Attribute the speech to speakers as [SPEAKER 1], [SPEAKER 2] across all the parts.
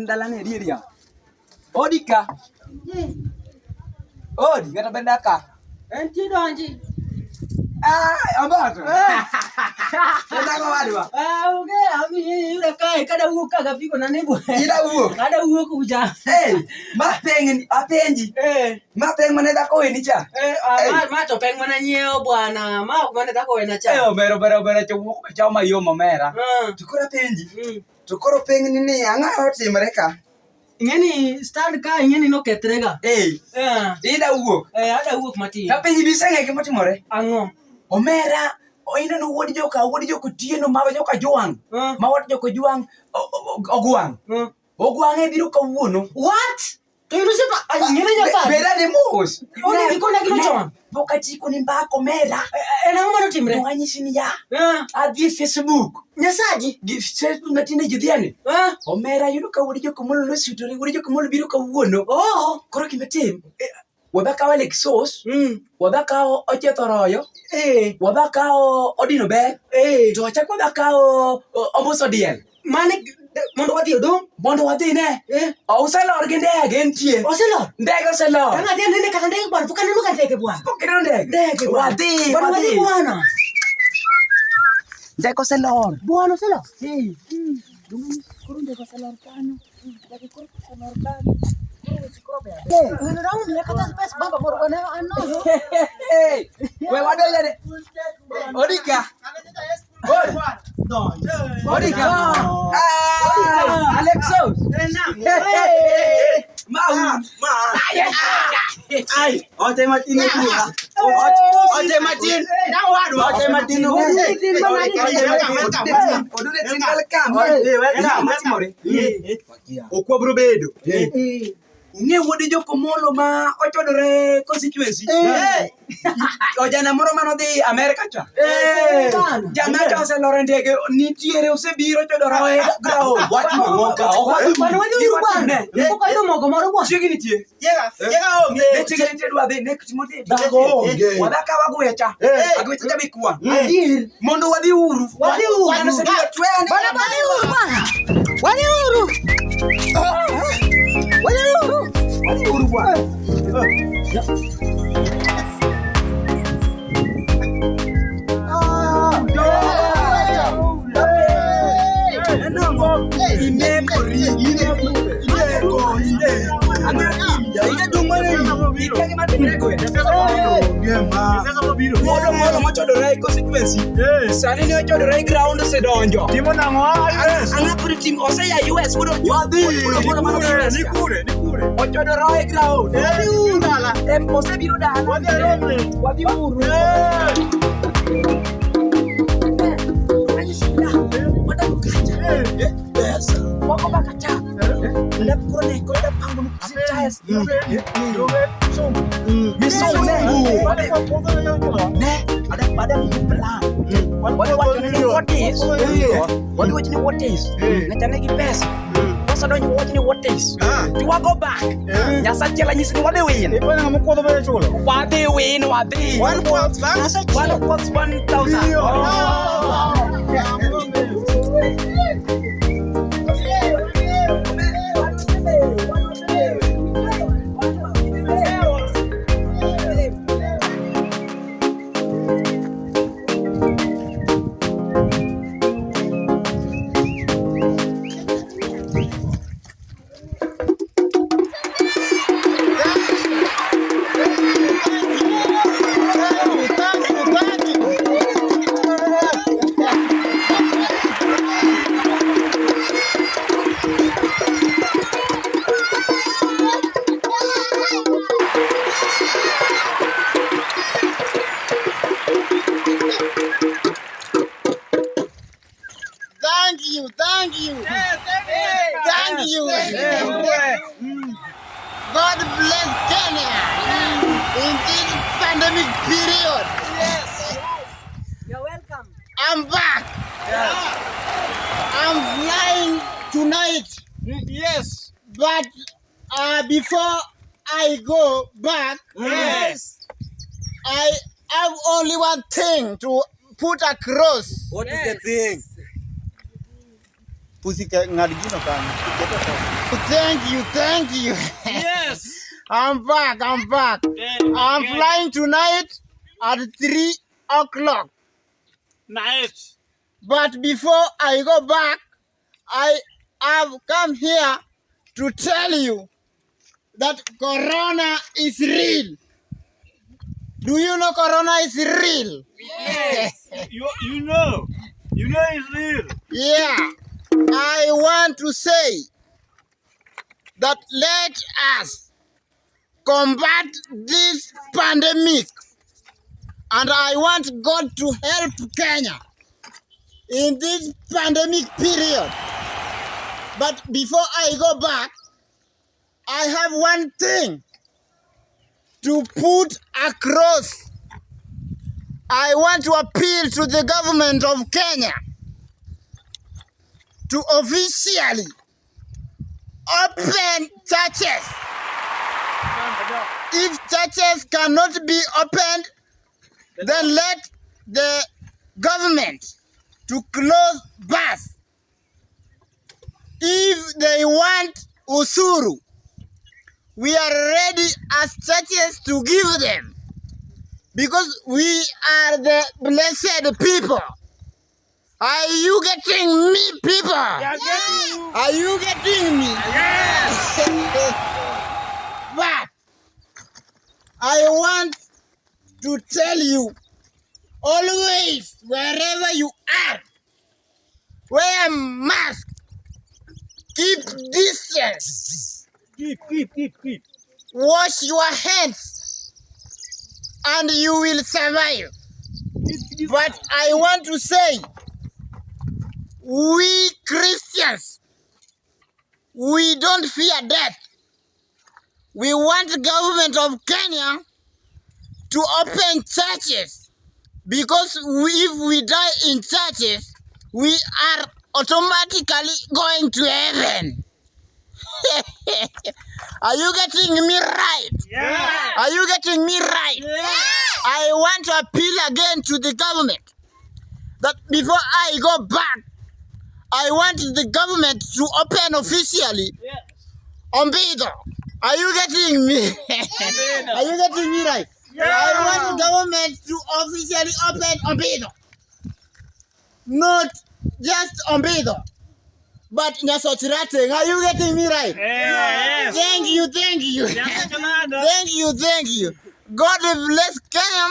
[SPEAKER 1] en dalane adier ya. Odi ka. Odi ng'ato ber dak ka.
[SPEAKER 2] Entie donji.
[SPEAKER 1] Ah, ambato. En ang'o wadwa?
[SPEAKER 2] Ah, onge, ami yuda kae kada wuok ka gapiko na ne bwana.
[SPEAKER 1] Ida wuok.
[SPEAKER 2] Kada wuok kucha.
[SPEAKER 1] Hey, ma peng apenji.
[SPEAKER 2] Eh,
[SPEAKER 1] Ma peng mane dhako weni cha.
[SPEAKER 2] eh, ah, ma ma to peng mana nyiewo bwana. Ma ok mane dhako wena cha.
[SPEAKER 1] Eh, omera omera omera cho wuok be chao mayom omera.
[SPEAKER 2] Ah.
[SPEAKER 1] To koro apenji.
[SPEAKER 2] Mm.
[SPEAKER 1] To koro peng ni ni ang'o otimre ka?
[SPEAKER 2] Ing'eni stand ka ing'eni nokethre ga.
[SPEAKER 1] Eh,
[SPEAKER 2] Eh,
[SPEAKER 1] ida wuok.
[SPEAKER 2] eh, ada wuok matin.
[SPEAKER 1] Apenji biseng'e gima otimore.
[SPEAKER 2] Ang'o?
[SPEAKER 1] Omera, ineno wuod joka, wuod joka Otieno ma joka Jwang'.
[SPEAKER 2] Ah.
[SPEAKER 1] Ma wat joka Jwang' Ogwang'.
[SPEAKER 2] Ah.
[SPEAKER 1] Ogwang' e biro kawuono.
[SPEAKER 2] What? To in osiepa, ing'eni nyaka.
[SPEAKER 1] Bed ane mos.
[SPEAKER 2] Onegi kona gino chon.
[SPEAKER 1] Pok achiko ni mbaka omera.
[SPEAKER 2] Eh, En ang'o manotimre?
[SPEAKER 1] Donge anyisi ni ya.
[SPEAKER 2] Ah,
[SPEAKER 1] Adhi e Facebook.
[SPEAKER 2] Nyasaji.
[SPEAKER 1] Gi Facebook matinde ji dhiane.
[SPEAKER 2] Ah.
[SPEAKER 1] Omera yudo ka wuod joka Omolo nosutore, wuod joka Omolo biro kawuono.
[SPEAKER 2] Oh.
[SPEAKER 1] Koro gima tim, wadha kawo Lexus,
[SPEAKER 2] Mm.
[SPEAKER 1] wadha kawo Ochietho Royo,
[SPEAKER 2] Eh.
[SPEAKER 1] wadha kawo Odino Ber,
[SPEAKER 2] Eh.
[SPEAKER 1] to wachak wadha kawo Ombuso Diel.
[SPEAKER 2] Mane mondo wadhi odong'.
[SPEAKER 1] Mondo wadhi ne.
[SPEAKER 2] Eh.
[SPEAKER 1] Oselor gi ndege entie.
[SPEAKER 2] Oselor.
[SPEAKER 1] Ndege oselor.
[SPEAKER 2] Kanga adhi anene kata ndege bwana, pok aneno ka ndege bwana.
[SPEAKER 1] Pok ineno ndege?
[SPEAKER 2] Ndege bwana.
[SPEAKER 1] Wadhi,
[SPEAKER 2] Bwana wadhi
[SPEAKER 1] wadhi.
[SPEAKER 2] bwana.
[SPEAKER 1] Ndege oselor.
[SPEAKER 2] Bwana oselor.
[SPEAKER 1] Eh.
[SPEAKER 2] Ng'ano dang' miya kata pes baba moro bwana an nono.
[SPEAKER 1] Hey, we wadonjo ne. Odika. Odi. Odika. Ah, Alexos. Mau.
[SPEAKER 3] Ai, ote matin e kuka. Ote matin. Ote matin.
[SPEAKER 1] Odude tin welcome.
[SPEAKER 3] Welcome.
[SPEAKER 1] Matimore. Ok wabro bedo. Ung'e wuod Jokomolo ma ochodore constituency. Ojana moro manodhi Amerka cha. Jamaa cha oseloro e ndege nitiere osebiro chodore e ground.
[SPEAKER 3] Wach mang'o ka ok wadhi.
[SPEAKER 2] Bwana wadhi uru bwana. Pok ayudo mogo moro bwana.
[SPEAKER 1] Chiegni nitie.
[SPEAKER 3] Onge.
[SPEAKER 1] Ne chiegni nitie dwa dhi ne timo
[SPEAKER 3] Dhako onge.
[SPEAKER 1] Wadha kawa agwecha. Agwecha jabi kwan.
[SPEAKER 2] Adier.
[SPEAKER 1] Mondo wadhi uru.
[SPEAKER 2] Wadhi uru.
[SPEAKER 1] Wan osebiro tweya ni.
[SPEAKER 2] Bwana wadhi uru bwana. Wadhi uru. Wadhi uru.
[SPEAKER 1] Wadhi uru bwana. Wuod Omolo mochodore e constituency. Sani ne ochodore e ground osedonjo.
[SPEAKER 4] Timo nang'o? US.
[SPEAKER 1] Ang'o pod tim oseya US wuod Omolo mano US.
[SPEAKER 4] Ni kure, ni kure.
[SPEAKER 1] Ochodore e ground.
[SPEAKER 4] Wadhi uru dala.
[SPEAKER 1] Osebiro dala.
[SPEAKER 4] Wadhi aromre.
[SPEAKER 1] Wadhi uru. Wako bakacha. Misungu. Ne, ada ada plan. Wadhi wacho ni what is. Wadhi wacho ni what is. Ng'acha nigi pesa. Wasedonjo wawacho ni what is. To wago back. Nyasaye anyisi ni wadhi win. Wadhi win, wadhi.
[SPEAKER 3] One quartz,
[SPEAKER 1] One plus 1,000.
[SPEAKER 3] Thank you, thank you. Thank you, thank you. Thank you. God bless Kenya in this pandemic period.
[SPEAKER 2] You're welcome.
[SPEAKER 3] I'm back. I'm flying tonight.
[SPEAKER 4] Yes.
[SPEAKER 3] But before I go back,
[SPEAKER 4] Yes.
[SPEAKER 3] I have only one thing to put across.
[SPEAKER 4] What is the thing?
[SPEAKER 3] Pussy ng'ad gino kanyo. Thank you, thank you.
[SPEAKER 4] Yes.
[SPEAKER 3] I'm back, I'm back.
[SPEAKER 4] Yeah,
[SPEAKER 3] I'm
[SPEAKER 4] yeah.
[SPEAKER 3] flying tonight at 3 o'clock.
[SPEAKER 4] Nice.
[SPEAKER 3] But before I go back, I have come here to tell you that Corona is real. Do you know Corona is real?
[SPEAKER 4] Yes. You know. You know it's real.
[SPEAKER 3] Yeah. I want to say that let us combat this pandemic. And I want God to help Kenya in this pandemic period. But before I go back, I have one thing to put across. I want to appeal to the government of Kenya to officially open churches. If churches cannot be opened, then let the government to close bars. If they want usuru, we are ready as churches to give them, because we are the blessed people. Are you getting me, people?
[SPEAKER 4] Yeah, getting you.
[SPEAKER 3] Are you getting me?
[SPEAKER 4] Yes.
[SPEAKER 3] But I want to tell you, always, wherever you are, wear a mask, keep distance,
[SPEAKER 4] Keep.
[SPEAKER 3] wash your hands, and you will survive. But I want to say, we Christians, we don't fear death. We want the government of Kenya to open churches, because if we die in churches, we are automatically going to heaven. Are you getting me right?
[SPEAKER 4] Yeah.
[SPEAKER 3] Are you getting me right?
[SPEAKER 4] Yeah.
[SPEAKER 3] I want to appeal again to the government that before I go back, I want the government to open officially
[SPEAKER 4] Yes.
[SPEAKER 3] Ombidho. Are you getting me? Are you getting me right?
[SPEAKER 4] Yeah.
[SPEAKER 3] I want the government to officially open Ombidho. Not just Ombidho, but Nyasochirate. Are you getting me right?
[SPEAKER 4] Yes.
[SPEAKER 3] Thank you, thank you.
[SPEAKER 4] Yeah.
[SPEAKER 3] Thank you, thank you. God bless Kenya.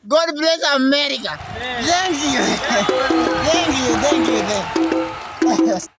[SPEAKER 3] God bless America.
[SPEAKER 4] Yeah.
[SPEAKER 3] Thank you. Thank you, thank you, thank you.